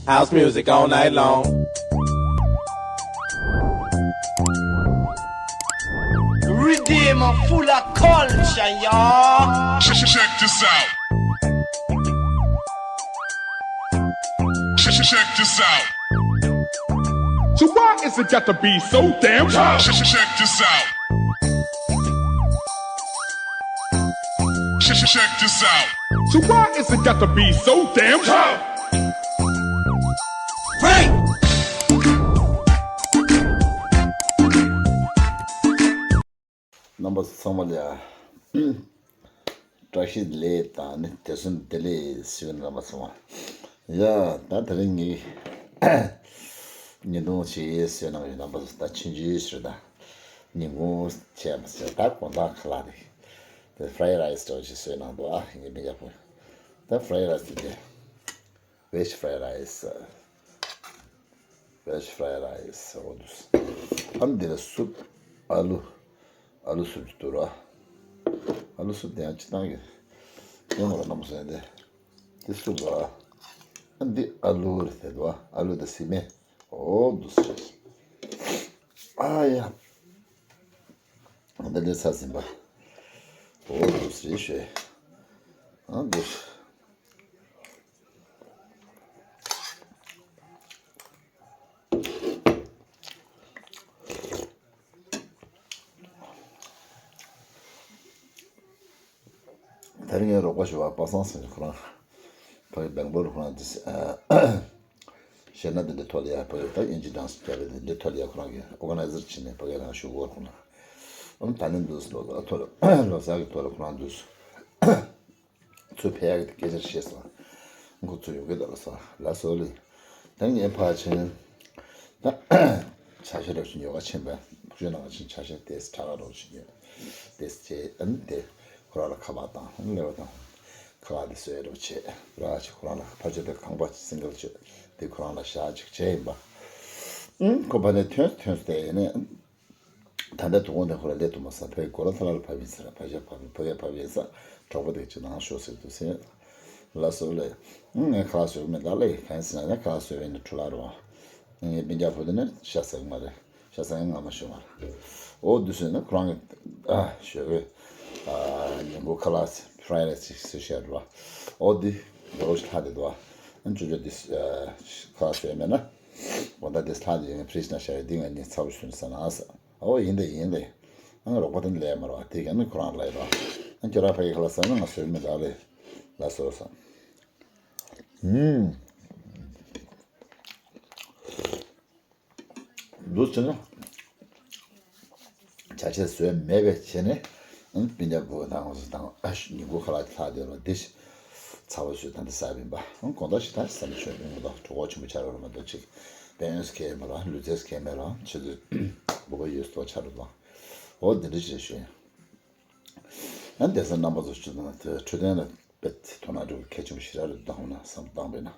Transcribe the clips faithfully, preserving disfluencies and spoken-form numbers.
House music all night long. Redeem full of culture, y'all. Check, check this out. Check, check this out. So why is it got to be so damn tough? Check, check this out. Check, check this out. So why is it got to be so damn tough? Break! རྣམ་པ་ཚང་མ་ལ་བཀྲ་ཤིས་བདེ་ལེགས་དང་ནི་དུས་གསུམ་བདེ་ལེགས་ཟེར་བའི་རྣམ་པ་ཚང་མ། ཡ་ད་དེ་རིང་ངས་བརྙན་ཐུང་ཞིག་བཟོས་གནང་བའི་རྣམ་པ་ཚོ། ད་ཆུང་ཆུང་ཞིག་རེད། ད་ཉིན་གུང་བྱས་མ་བྱས་ད་དགོང་དག་ཁ་ལག་རེད། དེ་fried rice འདྲ་བོ་ཞིག་བཟོས་གནང་འདུག་ཨ་ངའི་སྤུན་ཀྱག་པོས། ད་fried rice དེ་veg fried rice, veg fried rice འོ་འདུག་ཨ་འདི་ལ་སུབ། ཨ་ལུ། ཨ་ལུ་སུབ་ཅིག་འདུག་ར། ཨ་ལུ་སུབ་དེ་ཡང་ཅི་སྟངས་ཀྱི་ཡོང་བ་རྣམ་སེ་དེ། དེ་སུབ་ར། ཨ་འདི་ཨ་ལུ་རེད་དེ་འདུག་ཨ་ལུ་དང་སིལ་མ། འོ་འདུག་སེ། ཨ་ཡ། འདི་ལས་ཚ་ཟིན་པ། འོ་འདུག་སེ་ཞོས། ཨ་འདུག་ད་རིང་ངའི་རོགས་པ་ཞུ་བ་པ་སངས་ཟེར་ཁོ་རང་། ཕ་གི་སྦེང་ལོར་ཁོ་རང་འདི་ཨ། གཞས་སྣ་འདི་འདྲ་ཐོག་ལ་ཡ་ཕ་གི་ད་དབྱིན་ཇི་ཌན་སི་རྒྱབ་པའི་འདི་འདྲ་ཐོག་ལ་ཡ་ཁོ་རང་གི་ཨོ་ག་ནའི་ཟར་བྱས་ནས་ཕ་གི་རང་ཞུ་གོ་ཁོ་རང་། ཨམ་ད་ནི་འདུག་ལོ་ལོ་ཐོག་ལ་ལོ་གསར་གི་ཐོག་ལ་ཁོ་རང་འདུག་ཚུར་ཕེབས་ཡག་གི་སྐད་ཆ་བཤད་སོང་། ཁོ་ཚུར་ཡོང་གི་འདུག་ལ་སོང་། ལ་སོ་ལི། ད་ངས་ཕར་ཕྱིན། ད་ཆ་ཤས་རབ་ཅིག་ཉོ་ག་ཕྱིན་པས། ཕུག་ཆུ་ནང་ཕྱིན་ཆ་ཤས་ཏེས་ཁྲ་ག་རོགས་ཤིག་ཉོས། ཏེས་བྱས་ཨ་ནི་དེ་ཁོ་རང་ལ་ཁ་པར་བཏང་ཨ་ནི་ལེ་བ་བཏང་། ཁ་ལག་དེ་བཟོས་རོགས་བྱས་ར་ཅིག་ཁོ་རང་ལ་ཕར་ཕྱོགས་དེ་ཁང་པ་ཅིག་སིང་གལ་ཅིག་དེ་ཁོ་རང་ལ་བཞག་ཅིག་བྱས་ཡིན་པ། ཨ་ཁོ་ཕ་ནས་ཐོན་ཐོན་སྟེ་ཡིན་ནས། ད་ལྟ་དུ་དགོང་དེ་ཁོ་ར་སླེབས་ཐུབ་མ་སོང་། ཕ་གི་གོ་ལ་ཐ་ལ་ལ་ཕབ་ཡིན་ཟེར། ཕ་གིར་ཕབ་ཡིན། ཕ་གིར་ཕབ་ཡིན་ས་གྲོགས་པོ་དེ་ཅིག་ནང་ཤོག་ཟེར་འདུག་ཟེར། ལ་སོ་ལེ། ངས་ཁ་ལག་བཟོ་གི་མེད་ད་ལེ། གང་ཡིན་ཟེར་ན་ངས་ཁ་ལག་བཟོས་པ་ཡིན་ན་འཕྲུལ་ལག་རེད་བ། ངའི་སྤུན་ཀྱག་བུ་དེ་ནི་ཤ་ཟ་གི་མ་རེད། ཤ་ཟ་མཁན་ངོ་མ་ཤོད་མ་རེད། འོ་འདུག་ཟེར་ན་ཁོ་རང་གི་ཨ་ཞོགས་པའི་ཨ་ཉིན་གུང་ཁ་ལག་fried rice ཅིག་བཟོས་བཞག་རེད་བ། འོ་འདི་ལོ་ཞིག་ལྷག་བསྡད་འདུག་བ། ཨ་ཅོ་ཅོ་འདི་ཨ་ཁ་ལག་བཟོས་མེད་ན། འོ་ད་འདི་ལྷག་བསྡད་ཡོད་ངས་ཕི་རིཇ་ནང་བཞག་ཡོད། འདི་ང་གཉིས་ཚ་བོ་ཞིག་ཐོན་ཟ་ན་ཨ་ཟ། ཨོ་ཡིན་ད་ཡིན་ད། ཨང་རོགས་པ་དེ་ལས་མ་རོགས་དེ་ག་ནི་ཁོ་རང་ལ་ཡིན་རོགས། ཨང་ཁྱོད་རང་ཕ་གི་ཁ་ལག་ཟ་ན་ང་བཟོས་མི་ད་ལེ། ལ་སོ་ས། ཨུམ། འདུག་ཟེར་ན། ཆ་ཤས་བཟོས་མེད་པས་བྱས་ནས། ཨང་སྤུན་ཀྱག་བུ་དང་ང་ཚོ་དང་ཨ་ཉིན་གུང་ཁ་ལག་ལྷག་བསྡད་རོགས་འདི། ཚ་བོ་ཞིག་ད་འདི་ཟ་བིན་པ། ཨང་དགོང་དག་ཞིག་ད་བསམ་ཆོས་ཡོང་མི་འདུག་གྲོད་ཁོག་ཆེན་པོ་ཆགས་རོགས་མ་གཏོགས་ཅིག་དཔལ་ཡོན་སྐད་མེད་རོགས། ལུས་རྩལ་སྐད་མེད་རོགས། ཆུ་ཚོད་དགུ་པ་ཡོལ་སོ་ཆགས་རོགས་དང་། འོ་འདི་འདྲ་ཞིག་རེད་ཞུ་ཡིན། ཨ་འདས་ས་རྣམ་པ་ཚོ་ཆུ་ཚོད་དེ་འཕྲོད་བསྟེན་ལ་དཔེ་དོ་སྣང་འགྲོ་གི་གལ་ཆེན་པོ་ཞིག་ར་རེད་འདུག་ན་བསམ་བཏང་བས་ན།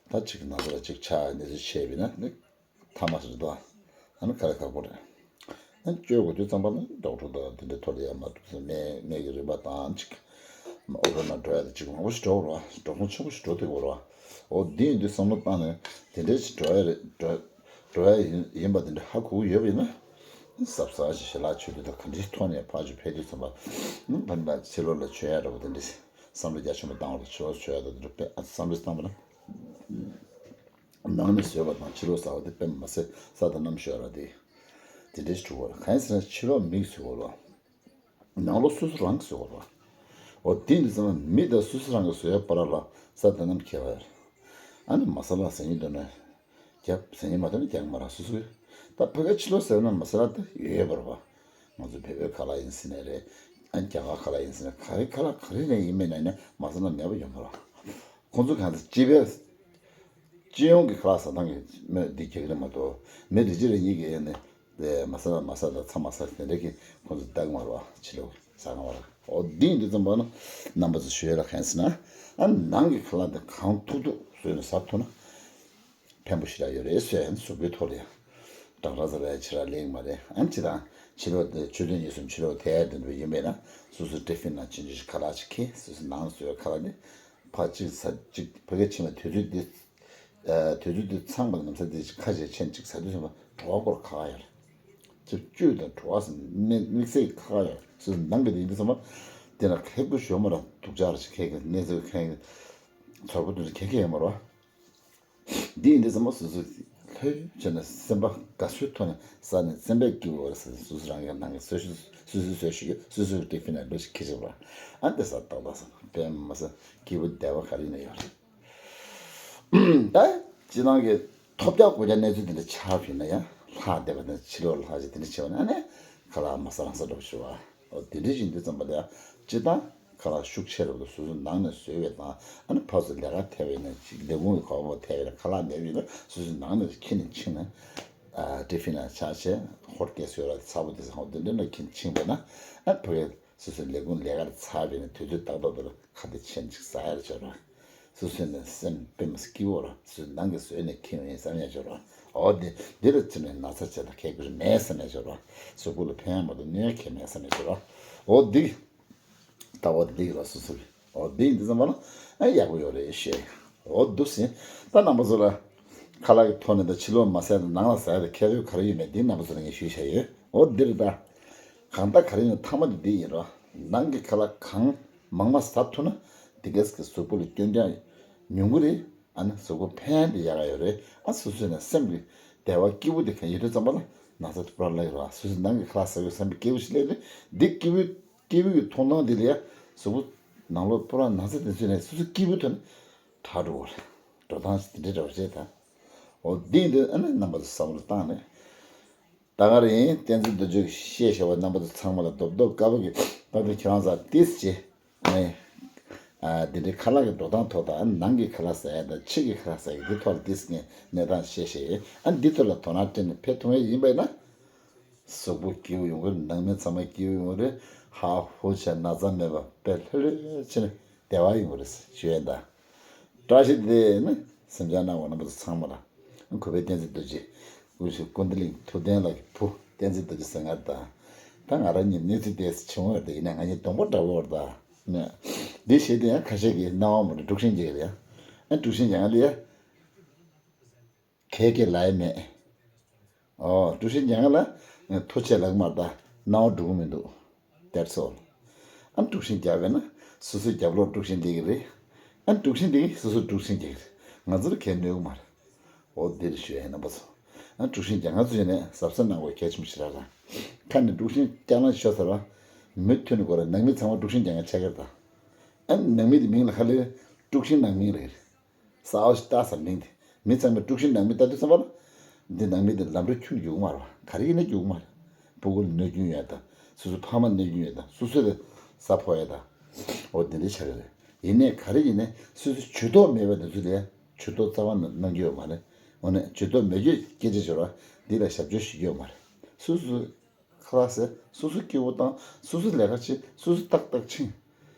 ད་ཅིག་ན་ཚ་ལ་ཅིག་ཆགས་ནད་གཞི་ཆེ་བས་ན་ནི་ཐ་མ་ཞིག་རེད་འདུག་ཨ་ནི་ཁ་རེ་ཁག་པོ་རེད། ཨ་ནི་བཅོས་དགོས་དུས་ཙམ་པ་ལ་ཌོག་ཊར་དང་དེ་འདྲའི་ཐོག་ལ་ཡ་མ་འགྲོ་ཟེར། སྨན་སྨན་གྱི་རིན་པ་དང་ཅིག་ཨོ་ཕ་ན་འགྲོ་ཡ་དེ་ཅིག་མང་པོ་ཞིག་འགྲོ་བ་རེད་བ། འགྲོ་སོང་ཆེན་པོ་ཞིག་འགྲོ་ཐུབ་ཀྱི་རེད་བ། འོ་འདི་ཡིན་དུས་བསམ་བློ་བཏང་ནས་དེ་འདྲའི་ཞིག་འགྲོ་ཡ་རེད་འགྲོ། འགྲོ་ཡ་ཡིན་ཡིན་པ་དེ་འདྲ་ཧ་གོ་གི་ཡོད་པ་ཡིན་ན། གཟབ་གཟབ་ཞིག་ཞལ་ལག་མཆོད་དུས་དང་ག་འདྲའི་ཐོག་ནས་ཕར་ཚུར་ཕེབས་དུས་ཙམ་པ། ཨ་ཕ་ཕྱི་ལོགས་ལ་མཆོད་ཡ་འདྲ་པོ་དེ་འདྲ་བསམ་བློ་རྒྱ་ཆེན་པོ་བཏང་བ་དང་ཕྱི་ལོགས་མཆོད་ཡ་དང་དེ་འདྲ་དཔེ་ཨ་བསམ་བློ་བཏང་བ་ན། ནང་ནས་བཟོས་པ་དང་ཕྱི་ལོགས་ཟ་བ་དེ་དཔེ་མ་ཟད་ས་དང་གནམ་ཤོར་བ་དེ། དེ་འདྲ་ཞིག་འགྲོ་གི་རེད། གང་ཡིན་ཟེར་ན་ཕྱི་ལོགས་མིག་བཟོས་དགོས་རེད་བ། ནང་ལོགས་སོ་སོ་རང་གིས་བཟོ་དགོས་རེད་བ། འོ་དེ་འདི་ཚང་མ་མི་དང་སོ་སོ་རང་གིས་བཟོ་ཡ་བར་ལ་ས་དང་གནམ་ཁྱད་པར་ཡོད་རེད། ཨ་ནི་མ་ས་ལ་ཟ་སྙིང་འདོད་ན། རྒྱབ་ཟ་སྙིང་མ་འདོད་ན་རྒྱག་མ་རག་སོ་སོ་གི། ད་ཕ་ག་ཕྱི་ལོགས་ཟ་ན་མ་ས་ལ་ད་ཡོད་ཡོད་པ་རེད་བ། ང་ཚོ་བོད་པའི་ཁ་ལག་ཡིན་ཟེར་ནའི་རེད། ཨ་རྒྱ་གར་ཁ་ལག་ཡིན་ཟེར་ན་ག་རེ་ཁ་ལག་ག་རེ་ནས་ཡིན་མིན་ན་ཡིན་ན་མ་ས་ལ་མེད་པ་ཡོད་མ་རེད། ཁོང་ཚོ་གང་ཚ་སྤྱི་པའི་སྤྱི་ཡོངས་ཀྱི་ཁ་ལག་ཟ་སྟངས་ཀྱི་མི་འདི་རྒྱག་གི་རེད་མ་གཏོགས་མི་རེ་གཅིག་རེ་གཉིས་ཀྱིས་ནི་དེ་མ་ཟ་ན་མ་ཟ་དང་ཚྭ་མ་ཟ་དེ་འདྲ་གི་ཁོང་ཚོ་ལྟ་གི་མ་རེད་བ། ཕྱི་ལོགས་ཟ་གི་མ་རེད། འོ་འདི་ཡིན་དུས་ཙམ་པ་ན་རྣམ་པ་ཚོ་ཞུ་ཡ་ལ་གང་ཟེར་ན། ཨ་ནང་གི་ཁ་ལག་འདི་གང་ཐུབ་ཐུབ་བཟོས་ནས་ཟ་ཐུབ་ན། ཕན་པོ་ཞེ་དྲག་ཡོད་རེད་ཟེར། ཨ་ནི་གཟུགས་པོའི་ཐོག་ལ་ཡང་འདྲ་འདྲ་ཟ་བའི་ཕྱིར་ར་ལེགས་མ་རེད། ཨ་ནི་སྤྱིར་བཏང་ཕྱི་ལོགས་དེ་ཆུ་ཚོད་གཉིས་གསུམ་ཕྱི་ལོགས་དེ་ཡར་འགྲོ་འགྲོ་ཡིན་པས་ན་སོ་སོའི་ཊི་ཕིན་ནང་ཆུང་ཆུང་ཞིག་ཁ་ལག་ཅིག་འཁྱེར། སོ་སོའི་ནང་བཟོས་པའི་ཁ་ལག་དེ་ཕར་གཅིག་ཟ་གཅིག་ཕ་གིར་ཕྱིན་པའི་དུས་ཚོད་དེ་ དུས་ཚོད་དེ་ཚང་བ་ནམ་ས་དེ་ཁ་ཆེ་ཆེན་གཅིག་ཟ་དུས་ཙམ་པ་གྲོད་པ་སྐོར་ཁག་ཡོད་རེད། ཅིག་བཅུད་དང་གྲོད་པ་ཟེར་དམིགས་བསལ་ཁག་ཡོད་སུ་ནང་གི་དེ་ཡིན་དུས་ཙམ་པ་དེ་ལ་ཁེགས་པོ་ཞོ་མོ་ར་སྡུག་ཅག་ར་ཞིག་ཁེགས་ཀྱི་གནས་ཚུལ་ཁེགས་ཀྱི་ཚོར་པོ་དུ་ཁེགས་ཁེགས་ཡོད་མ་རེད་བ། འདི་ཡིན་དུས་ཙམ་པ་སོ་སོ་ལྷོད་བྱས་ནས་སེམས་པ་དགའ་བསུའི་ཐོག་ནས་ཟ་ནས་སེམས་པ་སྐྱིད་པོ་རེད་ཟེར་སོ་སོ་རང་གི་ནང་གི་སོ་སོ་སོ་སོ་སོ་ཞིག་སོ་སོའི་ཏི་ཕིན་ནས་འགྲོ་ཞིག་ཁྱེར་ཞིག་ར་ཨ་འདི་ཟ་ཏག་ཏག་ཟ་དཔེ་མ་ཟ་སྐྱིད་པོ་བདེ་བ་ག་རེ་ཡིན་ན་ཡོད་རེད། ད་སྤྱི་བཏང་གི་ཐོབ་རྒྱག་གོ་རྒྱག་གནས་ཚུལ་དེ་འདྲ་ཆགས་ཕྱིན་ན་ཡང་ལྷག་བསྡད་པ་དང་ཕྱི་ལོགས་ལྷག་ཅིག་དེ་འདྲ་བྱས་པ་ན་ཨ་ནི་ཁ་ལག་མ་ཟ་རང་ཟ་འགྲོ་ཞུ་བ། འོ་དེ་འདྲ་ཡིན་དུས་ཙམ་པ་ལ་ཡང་སྤྱི་བཏང་ཁ་ལག་ཤུགས་ཆེ་རུ་སོ་སོ་ནང་ནས་བཟོས་པའི་དང་ཨ་ནི་ཕར་ཚུར་ལས་ཀ་ཐེབས་པ་ཡིན་ན་ཅིག་ལས་ཁུངས་ཀྱི་གོ་བ་ཐེབས་པ་ཡིན་ན་ཁ་ལག་མེད་པ་ཡིན་ན་སོ་སོ་ནང་ནས་ཁྱེར་ནས་ཕྱིན་ན་ཨ་ཏི་ཕིན་ལ་ཆགས་བྱས་ཧོར་སྐད་བཟོས་ར་ཚ་པོ་དེ་ཚོ་ཧོ་དེ་འདྲ་ན་ཁྱེར་ཕྱིན་པ་ན་ཨ་ཕ་གི་སོ་སོའི་ལས་ཁུངས་ལས་ཀར་ཚར་བས་ནས་དུས་ཚོད་ཏག་ཏག་ཏུ་ཁ་བདེ་ཆེན་ཅིག་ཟ་ཡར་བྱོས་ར། སོ་སོའི་ནས་སེམས་དཔེ་མི་སྲིད་སྐྱིད་པོ་ར་སོ་སོའི་ནང་གི་བཟོས་ནས་ཁྱིམ་ཡིན་བསམ་ཡར་བྱོས་ར། འོ་དེ་འདི་ལ་ཚུད་ནས་ན་ཚ་བྱས་ལ་ཁེགས་པོ་མེད་བསམ་ཡར་བྱོས་ར། གཟུགས་པོ་ལ་ཕན་ཡག་མ་གཏོགས་གནོད་ཡག་གང་མེད་བསམ་ཡར་བྱོས་ར། འོ་འདི་ལྟ་བ་འདི་ལ་སོ་སོ་གི་འོ་འདི་འདི་ཙམ་པ་ལ་ཨ་ཡག་པོ་ཡོད་རེད་ཤེས། འོ་འདུག་ཟིན་ད་རྣམ་པ་ཚོ་ལ་ཁ་ལག་གི་ཐོག་ནས་ད་ཕྱི་ལོགས་མ་ཟས་ད་ནང་ལ་ཟས་ད་ཁྱད་ཆོས་ག་རེ་ཡོད་མེད་འདི་རྣམ་པ་ཚོ་ལ་ངས་ཞུས་བཞག་ཡོད། འོ་འདི་རེད་ད། གང་ལྟར་ག་རེ་ཡིན་ཐ་མ་དེ་འདི་ཡིན་རོ། ནང་གི་ཁ་ལག་གང་མང་མ་ཟ་ཐུབ་ན་དེ་གས་ཀྱི་གཟུགས་པོ་ལ་སྐྱོན་ཀྱང་ཉུང་གི་རེད། ཨ་ནི་གཟུགས་པོ་ཕན་དེ་ཡག་ག་ཡོད་རེད། ཨ་སོ་སོའི་ནས་སེམས་ཀྱི་བདེ་བ་སྐྱིད་པོ་དེ་གང་ཡོད་དུས་ཙམ་པ་ལ་ན་ཚ་དེ་པུ་ར་ལ་ཡོད་རོ། སོ་སོའི་ནང་གི་ཁ་ལག་ཟ་བའི་བསམ་པའི་སྐྱིད་པོ་ཞིག་སླེབས་ནས་འདི་སྐྱིད་པོའི་སྐྱིད་པོའི་མཐོང་སྣང་དེ་ལ་ཡ་གཟུགས་པོ་ནང་ལོགས་པུ་ར་ན་ཚ་དེ་ཚོའི་ནས་སོ་སོ་སྐྱིད་པོའི་ཐོག་ནས་དྲག་འགྲོ་བ་རེད། འགྲོ་སྟངས་ཞིག་དེ་འདྲའི་འདྲ་བ་རེད་ད། འོ་འདི་འདི་ཨ་ནི་རྣམ་པ་ཚོ་བསམ་བློ་བཏང་ནས། ད་ག་རེ་ཡིན་བསྟན་འཛིན་རྡོ་རྗེས་བཤད་བཞག་པ་རྣམ་པ་ཚོ་ཚང་མ་ལ་རྡོབ་རྡོབ་དཀར་པོ་གི་ད་ལྟ་ཁྱེད་རང་ཚོ་ཏིས་ཅེ་ནས་ཨ་འདི་འདྲའི་ཁ་ལག་གི་འགྲོ་སྟངས་ཐོག་དང་ནང་གི་ཁ་ལག་ཟ་ཡ་དང་ཕྱི་གི་ཁ་ལག་ཟ་ཡ་འདི་ཐོག་ལ་ཏིས་ངས་གནས་སྟངས་བཤད་བཤད་ཡིན། ཨ་འདི་ཐོག་ལ་དོ་སྣང་སྤྲད་ནས་ཕེབས་ཐུབ་ངེས་ཡིན་པ་ཡིན་ན་གཟུགས་པོ་སྐྱིད་པོ་ཡོང་གི་རེད། ནང་མི་ཚང་མ་སྐྱིད་པོ་ཡོང་གི་རེད། ཧ་ཧུ་བྱས་ན་ཚ་མེད་པ་དཔེ་ལྷོད་ལྷོད་བྱས་ནས་བདེ་བ་ཡོང་གི་རེད་ཞུ་ཡ་ཡིན་ད། བཀྲ་ཤིས་བདེ་ལེགས་ནི་སེམས་ཅན་སྣང་བ་རྣམ་པ་ཚོ་ཚང་མ་ལ། གུས་པའི་བསྟན་འཛིན་རྡོ་རྗེ། དབུ་ཞུ་ཀུན་བདེ་གླིང་ཐུབ་བསྟན་ལགས་ཀྱི་བུ་བསྟན་འཛིན་རྡོ་རྗེ་ཟེར་ང་ད། ད་ང་རང་ཉིད་གནས་ཚུལ་དེ་ཆེ་མོ་ཡོད་དེ་ཡིན་ན་ང་གཉིས་གདོང་པ་འདྲ་བོ་ཡོད་ད། ནས། འདི་བཤད་དེ་ཡང་ཁ་ཤས་ཀྱིས་སྣང་བ་མ་འགྲོ་དཀྲུག་ཤིང་རྒྱག་གི་རེད་ཡ། ཨ་དཀྲུག་ཤིང་རྒྱག་ང་ལ་ཡ། གལ་གལ་ལ་ཡ་མེད། ཨོ་དཀྲུག་ཤིང་རྒྱག་ང་ལ་ཐུགས་ཆེ་ལགས་མ་ད་སྣང་བ་འགྲོ་གི་མི་འདུག That's all. ཨ་དཀྲུག་ཤིང་རྒྱག་པས་ན་སོ་སོའི་རྒྱབ་ལོགས་དཀྲུག་ཤིང་སླེབས་ཀྱི་རེད། ཨ་དཀྲུག་ཤིང་སླེབས་ཀྱི་སོ་སོ་དཀྲུག་ཤིང་རྒྱག་གི་རེད། ང་ཚོར་གལ་གནོད་ཀྱི་མ་རེད། འོ་འདིར་ཞུ་ཡ་རྣམ་པ་ཚོ། ཨ་དཀྲུག་ཤིང་རྒྱག་ང་ཚོ་ཡིན་ནས་གཟབ་གཟབ་གནང་དགོས་གལ་ཆེན་པོ་ཞིག་རེད་ད། ཁ་ནས་དཀྲུག་ཤིང་རྐྱང་ལ་ཤོར་ཚར་བ། མུ་མཐུད་ནས་གོ་ར་ནང་མི་ཚང་མ་དཀྲུག་ཤིང་རྒྱག་ང་ཆགས་ཀྱི་རེད་ད། ཨ་ནང་མི་དེ་མིང་ལ་ཧ་ལས་དཀྲུག་ཤིང་ནང་མི་རེད། གསར་པ་ཞིག་བཏགས་ས་མིང་དེ། མི་ཚང་མས་དཀྲུག་ཤིང་ནང་མི་ལྟ་དུས་ཙམ་པ་ལ། འདི་ནང་མི་དེ་ལམ་འགྲོ་ཁྱོན་རྒྱུག་མ་རེད་བ། ག་རེ་ཡིན་ན་རྒྱུག་མ་རེད། སྤུ་གུ་ལ་གནོད་སྐྱོན་ཡོད་ད། སོ་སོ་ཕ་མ་གནོད་སྐྱོན་ཡོད་ད། སོ་སོ་ལ་ས་ཕོག་ཡོད་ད། འོ་དེ་འདྲ་ཆགས་ཀྱི་རེད། ཡིན་ནའི་ག་རེ་ཡིན་ནའི་སོ་སོ་ཇུས་གཏོགས་མེད་པ་དེ་ཚོ་ལ་ཇུས་གཏོགས་རྩ་བ་ནས་གནང་རྒྱུ་ཡོད་མ་རེད། འོ་ནས་ཇུས་གཏོགས་མེད་རྒྱུའི་སྐད་ཆ་ཤོར་བ་འདི་ལ་ཞབས་ཞུ་ཞུ་རྒྱུ་ཡོད་མ་རེད། སོ་སོ་ཁ་ལག་ཟས་སོ་སོ་སྐྱིད་པོ་བཏང་སོ་སོ་ལས་ཀ་བྱེད་སོ་སོ་ཏག་ཏག་ཕྱིན།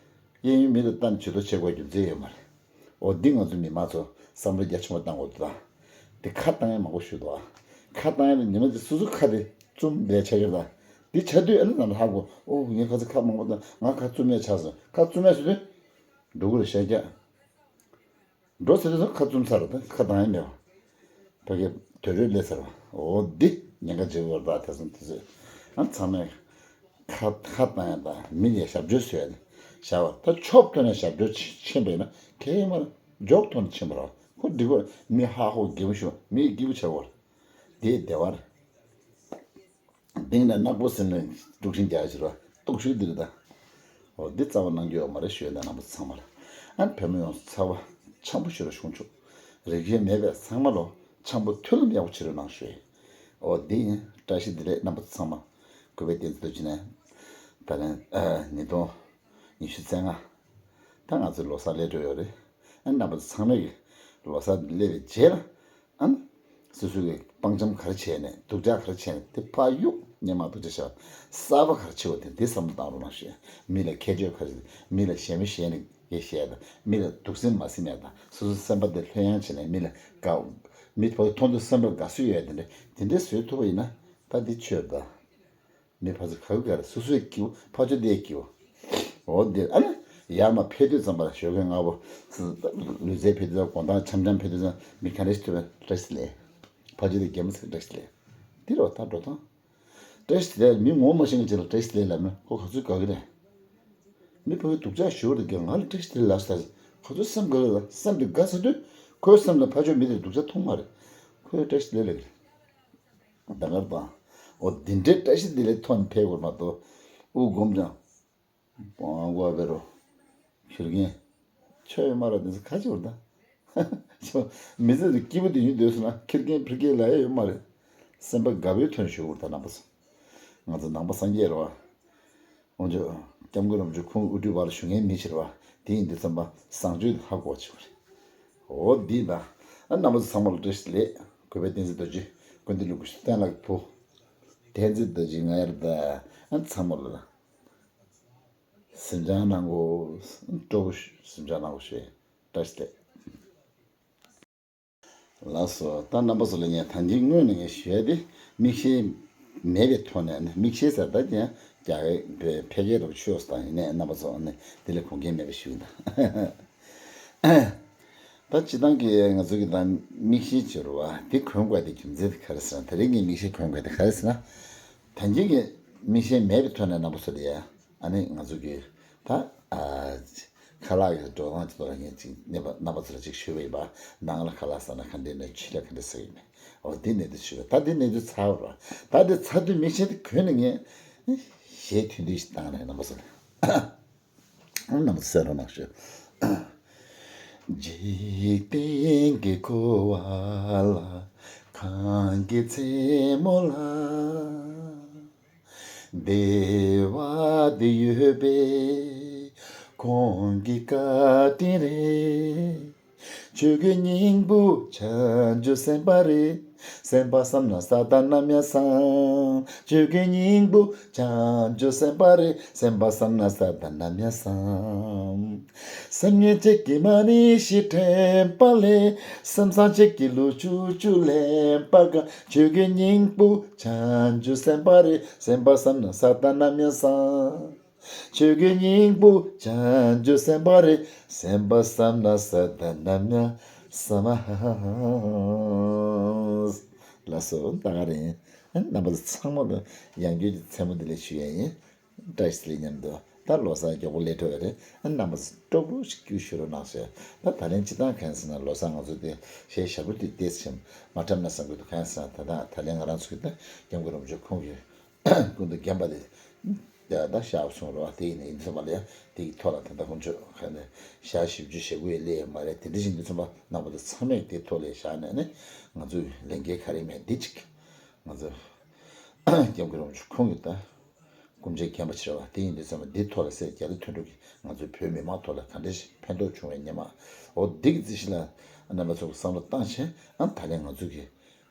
གཡས་གཡོན་མི་ལ་ལྟ་ནས་ཇུས་གཏོགས་བྱེད་དགོས་རྒྱུ་མཚན་ཡོད་མ་རེད། འོ་འདི་ང་ཚོ་མི་མང་ཚོ་བསམ་བློ་རྒྱ་ཆེན་པོ་བཏང་དགོས་འདུག་ད། འདི་ཁ་བཏང་ཡ་མང་པོ་ཞུ་འདུག་ཨ། ཁ་བཏང་ཡ་ལ་ཉི་མ་འདི་སོ་སོ་ཁ་དེ་བཙུམ་བསྡད་ཆ་ཡོད་ད། འདི་ཆ་དུས་ཨ་ནི་ནང་ལ་ཧ་གོ་ཨོ་ངས་ཁ་ཚ་ཁ་མང་པོ་བཏང་ང་ཁ་བཙུམ་ཡ་ཆགས་སོང་ཁ་བཙུམ་ཡ་ཟེར་དུས། འགྲོ་གི་རེད་ཤ་རྒྱགས། འགྲོ་ཟེར་དུས་ཁ་བཙུམ་ཚར་བ་དང་ཁ་བཏང་ཡ་མེད་པ། ཕ་གི་དུད་འགྲོ་སླེབས་ཚར་བ། འོ་འདི་ཉེན་ཁ་ཆེ་བོ་རེད་ད་དེ་སོང་དུས་ཚོད། ཨ་ཚང་མས་ཁ་ཁ་བཏང་ཡ་དང་མི་ལ་ཞབས་ཕྱི་བཟོས་ཡ་ནི་བྱ་བ་ད་ཆོབ་ཐོག་ནས་ཞབས་ཕྱི་ཕྱིན་པ་ཡིན་ན་གལ་ཡོད་མ་རེད། འཇོག་ཐོག་ནས་ཕྱིན་པ་རེད་བ། ཁོ་འགྲིག་གོ་མི་ཧ་ཧོ་དགེ་བོ་ཞུ་མི་སྐྱིད་པོ་བྱ་བ་རེད། དེ་བདེ་བ་རེད། གདེང་ལ་ནག་པོ་ཟིན་ནས་དཀྲུག་ཤིང་རྒྱག་ཕྱིར་བ་སྟོག་ཤུལ་འདིར་ད། འོ་འདི་རྩ་བ་གནང་རྒྱུ་ཡོད་མ་རེད་ཞུས་ན་རྣམ་པ་ཚང་མ་ལ། ཨ་བོད་མི་ཡོངས་ཚ་བ་འཆམ་པོ་ཞུ་རོགས་གཞུང་ཕྱོགས་རིག་གཞན་མེད་པའི་ཚང་མ་ལོ་འཆམ་པོ་མཐུན་ལམ་ཡག་པོ་བྱེད་རོགས་གནང་ཞུས། འོ་འདི་ཡིན་བཀྲ་ཤིས་བདེ་ལེགས་རྣམ་པ་ཚང་མ། གུས་པའི་བསྟན་འཛིན་རྡོ་རྗེ་ནས་ད་ལན་ཉིས་སྟོང་ཉི་ཤུ་རྩ་ལྔ། ད་ང་ཚོའི་ལོ་གསར་སླེབས་འགྲོ་ཡོད་རེད། ཨ་རྣམ་པ་ཚང་མས་ཀྱི་ལོ་གསར་སླེབས་པའི་རྗེས་ལ། ཨ་ནི། སོ་སོ་གི་སྤང་འཆམ་ག་རེ་བྱས་ནས་སྡུག་ཅག་ག་རེ་བྱས་ནས་དེ་ཕར་གཡུག་སྙན་མ་སྡུག་ཅག་བྱས་པ་གསར་པ་ག་རེ་བྱེད་པ་དེ་འདི་བསམ་བློ་བཏང་རོགས་གནང་ཞུ། མི་ལ་ཁྱད་ཆོས་ག་རེ་མི་ལ་ཞེ་མི་ཞེ་ནས་ཡེ་བཤད་དང་མི་ལ་སྡུག་སེམས་མ་སེམས་ཡ་དང་སོ་སོ་སེམས་པ་དེ་ལྷོད་ཡངས་བྱས་ནས་མི་ལ་དགའ། མི་ཕར་མཐོང་དུས་སེམས་པར་དགའ་བསུ་ཡོད་ཡ་དེ་འདྲ་དེ་འདྲ་བཟོས་ཐུབ་པ་ཡིན་ན་ད་འདི་ཆོས་དང་། མི་ཕར་ཚུར་ག་གི་ག་རེ་སོ་སོའི་སྐྱིད་པོ་ཕར་ཕྱོགས་དེའི་སྐྱིད་པོ། འོ་འདིར་ཨ་ནི། ཡར་མར་ཕེབས་དུས་ཙམ་པ་ལ་ཞོགས་ཀས་སྔ་པོ། ལུས་རྩལ་ཕེབས་དུས་ཙམ་དགོང་དག་འཆམ་འཆམ་ཕེབས་དུས་ཙམ་མི་ག་འདྲ་ཞིག་ཐུབ་པའི་བཀྲ་ཤིས་བདེ་ལེགས། ཕ་ཆོས་དེ་རྒན་མོ་ཚོ་བཀྲ་ཤིས་བདེ་ལེགས། འདི་རེད་བ། ད་འགྲོ་སྟངས། བཀྲ་ཤིས་བདེ་ལེགས། མི་ངོ་མ་ཤེས་མཁན་ཅིག་ལ་བཀྲ་ཤིས་བདེ་ལེགས་ལབ་ན་ཁོ་ག་ཚོད་དགའ་གི་རེད། མི་ཕ་གི་སྡུག་ཅག་ཞུ་བ་དེ་གས་ང་ལ་བཀྲ་ཤིས་བདེ་ལེགས་ལབ་ས། ཁོ་ཚོ་སེམས་དགའ་གི་རེད། སེམས་དེ་དགའ་ཚར་དུས་ཁོའི་སེམས་ལ་ཕ་ཆོས་མི་དེ་སྡུག་ཅག་མཐོང་མ་རེད། ཁོས་བཀྲ་ཤིས་བདེ་ལེགས་ལབ་གི་རེད། ད་གར་དང་། འོ་འདི་འདྲའི་བཀྲ་ཤིས་བདེ་ལེགས་ཐོག་ནས་ཕེབས་དགོས་མ་གཏོགས། དབུ་སྒོམ་ཀྱང་། པང་གོ་བེ་རོ། ཁྱི་རྒན། ཆོ་ཡོད་མ་རེད། དེ་ཚོ་ཁ་ཆེ་བར་ད། ཆོ། མི་ཚེ་འདི་སྐྱིད་པོ་དེ་ཡིན་འདོད་སོང་ན་ཁྱི་རྒན་ཕི་རྒན་ལ་ཡ་ཡོད་མ་རེད། སེམས་པ་དགའ་བོའི་ཐོག་ནས་ཞུ་དགོས་ད་རྣམ་པ་ཚོ། ང་ཚོ་ནང་པ་སངས་རྒྱས་རེད་བ། འོ་ཅོ། སྐྱབས་མགོན་རིན་པོ་ཆེ་ཁོང་དབུ་ཁྲིད་བར་ཞུ་མཁན་མི་ཕྱིར་བ། དེ་ཡིན་དུས་ཙམ་པ་བཟང་སྤྱོད་ཧ་གོ་བ་ཆེ་བ་རེད། འོ་འདི་ད། ཨ་རྣམ་པ་ཚོ་ཚང་མ་ལ་བཀྲ་ཤིས་བདེ་ལེགས། གུས་པའི་བསྟན་འཛིན་རྡོ་རྗེ། ཀུན་བདེ་ལུགས་ཀྱི་བསྟན་ལ་བུ། བསྟན་འཛིན་རྡོ་རྗེ་ང་ཡར་ད། ཨ་ཚང་མ་ལ། གཟིམ་འཇག་གནང་གོ། སྤྲོ་པོ་གཟིམ་འཇག་གནང་གོ་ཞེས་བཀྲ་ཤིས་བདེ་ལེགས། ལགས་སོ། ད་རྣམ་པ་ཚོ་ལ་ངས་ད་གིན་སྔོན་ནས་ངས་ཞུ་ཡ་དེ། མིག་ཤེལ་མེད་པའི་ཐོག་ནས་ནི། མིག་ཤེལ་ཟེར་ད་ཀྱང་རྒྱ་གར་ཕལ་སྐད་རུ་ཆོས་སུ་དང་ཡིན་ནས་རྣམ་པ་ཚོ་ནི་དེ་ལས་གོང་འགལ་མེད་པ་ཞུ་ཡིན་ད། ད་སྤྱི་བཏང་གི་ང་ཚོ་གི་ད་མིག་ཤེལ་བྱེད་རུ་བ་དེ་གོན་དགོས་དེ་རྒྱུ་མཚན་དེ་ག་རེ་ཟེར་ན། དེ་རིང་གི་མིག་ཤེལ་གོན་དགོས་དེ་ག་རེ་ཟེར་ན། ད་གིན་གི་མིག་ཤེལ་མེད་པའི་ཐོག་ནས་རྣམ་པ་ཚོ་ལ་ཡ། ཨ་ནི་ང་ཚོ་གི་ད་ཨ་ཁ་ལག་གི་འགྲོ་སྟངས་ཀྱི་ཐོག་ལ་ངས་ཅིག་རྣམ་པ་རྣམ་པ་ཚོ་ལ་ཅིག་ཞུས་པ་ཡིན་པ། ནང་ལ་ཁ་ལག་ཟ་ན་ག་འདྲས་ནས་ཕྱི་ལ་ག་འདྲས་ཟ་གི་ཡིན་མིན། འོ་འདི་གནད་དོན་ཞུས་པ། ད་འདི་གནད་དོན་ཚར་བ། ད་འདི་ཚར་དུས་མིག་ཤེལ་དེ་གོན་ནས་ངས་གཞས་ཐུང་ཐུང་ཞིག་བཏང་ནས་རྣམ་པ་ཚོ་ལ། རྣམ་པ་ཚོ་གསན་རོགས་གནང་ཞུ། འཇིག་རྟེན་གྱི་འཁོར་བ་ལ། གང་གི་མཚན་མོ་ལ། བདེ་བ་དེ་ཡོད་པའི་ཁོང་གི་བཀའ་དྲིན་རེད། ཆོས་ཀྱི་སྙིང་པོ་བྱང་ཆུབ་སེམས་དཔའ་རེད། སེམས་པ་བསམ་ན་ས་དང་རྣམ་ཡང་བསམ། ཆོས་ཀྱི་སྙིང་པོ་བྱང་ཆུབ་སེམས་དཔའ་རེད། སེམས་པ་བསམ་ན་ས་དང་རྣམ་ཡང་བསམ། སེམས་ཉིད་གཅིག་གིས་མ་ནི་ཞེས་དྲན་པ་ལས། སེམས་བཟང་གཅིག་གིས་ལུས་བཅུ་བཅུ་ལེན་པ་དགའ། ཆོས་ཀྱི་སྙིང་པོ་བྱང་ཆུབ་སེམས་དཔའ་རེད། སེམས་པ་བསམ་ན་ས་དང་རྣམ་ཡང་བསམ། ཆོས་ཀྱི་སྙིང་པོ་བྱང་ཆུབ་སེམས་དཔའ་རེད། སེམས་པ་བསམ་ན་ས་དང་རྣམ་ཡང་བསམ། ལགས་སོ། ད་ག་རེད། རྣམ་པ་ཚོ་ཚང་མ་ལ་ཡང་བསྐྱར་གྱི་མཚན་མོ་འདི་ལ་ཞུ་ཡ་ཡིན། བཀྲ་ཤིས་བདེ་ལེགས་མཉམ་དུ། ད་ལོ་གསར་མགྱོགས་པོ་སླེབས་འགྲོ་བ་རེད། རྣམ་པ་ཚོ་སྤྲོ་པོ་ཞིག་སྐྱིད་ཞུ་རོགས་གནང་ཞེས། ད་ད་ལན་སྤྱི་བཏང་གང་ཟེར་ན་ལོ་གསར་ང་ཚོ་དེ་གཞས་ཞབས་བྲོ་དེ་ཏོག་ཙམ་མ་འཁྲབ་ན་བསམ་གྱི་འདུག་གང་ཟེར་ན་ད་ལྟ་ད་ལན་ང་རང་ཚོ་གི་ད་སྐྱབས་མགོན་རིན་པོ་ཆེ་ཁོང་གི་སྐུ་མདུན་བརྒྱན་པ་དེ་ད་ད་ཤར་སོང་རོགས། དེ་ཡིན་ན་ཡིན་ཚོད་མ་ལས་དེ་གི་ཐོག་ལ་ད་ལྟ་དཀོན་མཆོག་ག་ནས་ཞག་བཞི་བཅུ་ཞེ་དགུ་ཡི་སླེབས་ཡོད་མ་རེད། དེ་འདྲ་ཞིག་འདུག་ཚོད་མ། རྣམ་པ་ཚོ་ཚང་མས་དེ་ཐོག་ལ་བཞག་ནས་ནི་ང་ཚོའི་ལས་འགན་ག་རེ་མེད་འདི་གཅིག་ང་ཚོ་སྐྱབས་མགོན་རིན་པོ་ཆེ་ཁོང་གི་ད་སྐུ་མཆེད་རྒན་པ་ཆེ་བ་དེ་ཡིན་དུས་ཙམ་པ་འདི་ཐོག་ལ་སེ་རྒྱ་རི་མཐུན་གྲུབ་ཀྱིས་ང་ཚོའི་བོད་མི་མང་ཐོག་ལ་ག་འདྲ་ཞིག་ཕན་ཐོགས་བྱུང་བའི་སྙེ་མ། འོ་འདི་གི་རྩིས་གཞི་ལ་རྣམ་པ་ཚོ་གི་བསམ་བློ་བཏང་བྱས། ཨ་ད་ལན་ང་ཚོ་གི་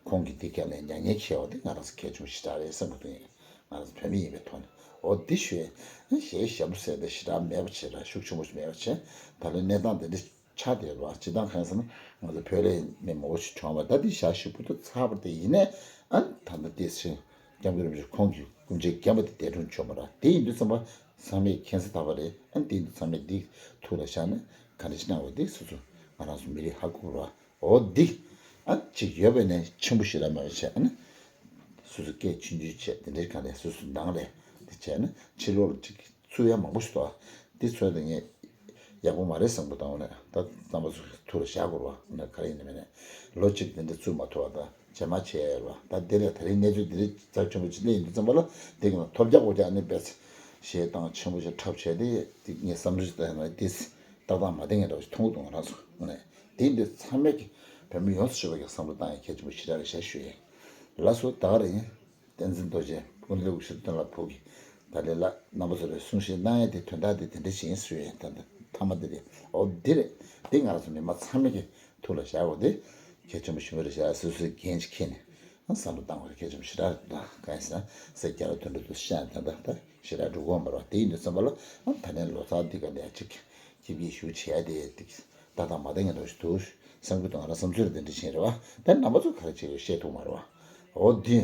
ཁོང་གི་འདི་ག་ལས་མྱ་ངན་འཁྱེར་བ་དེ་ང་རང་ཚོ་གལ་ཆེན་པོ་ཞེ་དྲག་རེད་བསམ་གི་འདུག་ཡིན་ང་རང་ཚོ་བོད་མི་ཡིན་པའི་ཐོག་ནས། འོ་འདི་ཞུ་ཡས་གཞས་ཞབས་བྲོ་ཟེར་དེ་ཞེ་དྲག་མེད་པ་བྱས་ར་ཤུགས་ཆེན་པོ་ཞིག་མེད་པ་བྱས། ད་ལན་གནས་སྟངས་དེ་འདྲ་ཆགས་བསྡད་རེད་བ། སྤྱི་བཏང་གང་ཡིན་ཟེར་ན་ང་ཚོ་བོད་ལ་མི་མང་པོ་ཞིག་གྲོངས་པ་ད་འདི་ཞག་ཞིག་པོ་ཏོ་ཚར་བ་དེ་ཡིན་ནའི་ཨ་ད་ལྟ་དེ་ཕྱིན་སྐྱབས་མགོན་རིན་པོ་ཆེ་ཁོང་གི་སྐུ་མཆེད་རྒན་པ་དེ་འདས་གྲོངས་བྱུང་བ་ར། དེ་ཡིན་དུས་ཙམ་པ་ཚང་མས་མཁྱེན་གསལ་དག་པ་རེད། ཨ་དེ་ཡིན་དུས་ཚང་མས་འདི་ཐུགས་ལ་བཞག་ནས་ག་འདྲ་ཞིག་གནང་བ་དེ་སོ་སོ་ང་རང་ཚོ་མི་རིགས་ཧ་གོ་ར། འོ་འདི་ཨ་ཅིག་ཡོད་པ་ནས་ཆེན་པོ་ཞིག་ར་མ་བྱས་ཨ་ནི་སོ་སོ་སྐད་ཆུང་ཆུང་བྱས་དེ་འདྲའི་ག་ནས་སོ་སོ་འདང་རེད་དེ་བྱས་ན་ཕྱི་ལོགས་ལ་ཅིག་ཚུར་ཡང་མང་པོ་ཞིག་འདུག་ཨ། འདི་ཚོ་དེ་ངས་ཡག་པོ་མ་རེད་བསམ་གི་འདུག་ཨ་ནི་ད་རྣམ་པ་ཚོ་ཐུགས་ལ་བཞག་དགོས་རེད་བ། ཨ་ནི་ག་རེ་ཡིན་ནའི་མིན་ནའི་ལོ་གཅིག་དེ་འདྲ་ཚུར་མ་ཐུབ་པ་དང་རྗེས་མ་བྱས་ཡོད་རེད་བ། ད་དེ་ལས་ད་རིང་གནས་ཚུལ་འདི་འདྲའི་རྩ་ཆེན་པོ་ཅིག་སླེབས་ཡོང་དུས་ཙམ་པ་ལ་དེ་གི་ནང་ཐོལ་རྒྱག་འོ་རྒྱག་ཨ་ནི་བས་གཞས་བཏང་ཆེན་པོ་ཞིག་འཁྲབ་བྱས་ཏེ་དེ་ངས་བསམ་ཚུལ་ཞིག་བཏང་ཡོང་ན་དེ་ཏག་ཏག་མ་བསྟན་མཁན་འདྲ་བོ་ཞིག་མཐོང་གི་འདུག་ང་རང་ཚོ་ཨ་ནི། དེ་འདི་ཚང་མས་ཀྱི་བོད་མི་ཡོངས་སུ་གྲུབ་པ་གི་བསམ་བློ་བཏང་ཡ་གལ་ཆེན་པོ་ཞེ་དྲག་རེད་ཤག་ཞུ་ཡིན། ལགས་སོ། ད་ག་རེ་ཡིན། བསྟན་འཛིན་རྡོ་རྗེ་ཀུན་ལེགས་ཤེར་སྟོན་ལ་ཕུག་གི་ད་ལས་ལ་རྣམ་པ་ཚོ་ལ་གསུང་བཤད་གནང་ཡ་དེ་དོན་དག་དེ་དེ་འདྲ་ཞིག་ཡིན་ཞུ་ཡིན། ད་ད་མཐའ་མ་དེ་རེད། འོ་འདི་རེད། འདི་ང་རང་ཚོ་མི་མང་ཚང་མས་ཀྱི་ཐུགས་ལ་བཞག་དགོས་དེ་གལ་ཆེན་པོ་ཞིག་རེད་ཤག་སོ་སོའི་འགན་ཅིག་འཁྱེར་ནས་བསམ་བློ་བཏང་དགོས་དེ་གལ་ཆེན་པོ་ཞེ་དྲག་རེད། ད་གང་ཡིན་ཟེར་ན་སེ་རྒྱ་ར་དོན་འགྲོ་དུ་ཤ་ཡང་ད་ད་ད་ཞེ་དྲག་འགྲོ་གི་ཡོད་མ་རེད་བ། དེ་ཡིན་དུས་ཙམ་པ་ལ་ཨ་ད་ནས་ལོ་ཙཱ་འདི་ག་ལས་ཅིག་ཁྱིམ་གྱི་ཞུ་བྱས་ཏེ་ཏིག་ཏག་ཏག་མ་བསྟན་ངན་འདྲ་ཞིག་འདུག་བསམ་གྱི་འདུག་ང་རང་བསམ་ཚུལ་དེ་འདྲ་ཕྱིན་རེད་བ། ད་རྣམ་པ་ཚོ་ག་རེ་བྱེད་དགོས་བཤད་ཐུབ་མ་རེད་བ། འོ་དེ་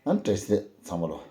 ཨ་བཀྲ་ཤིས་བདེ་ལེགས་ཚང་མ་ལོ།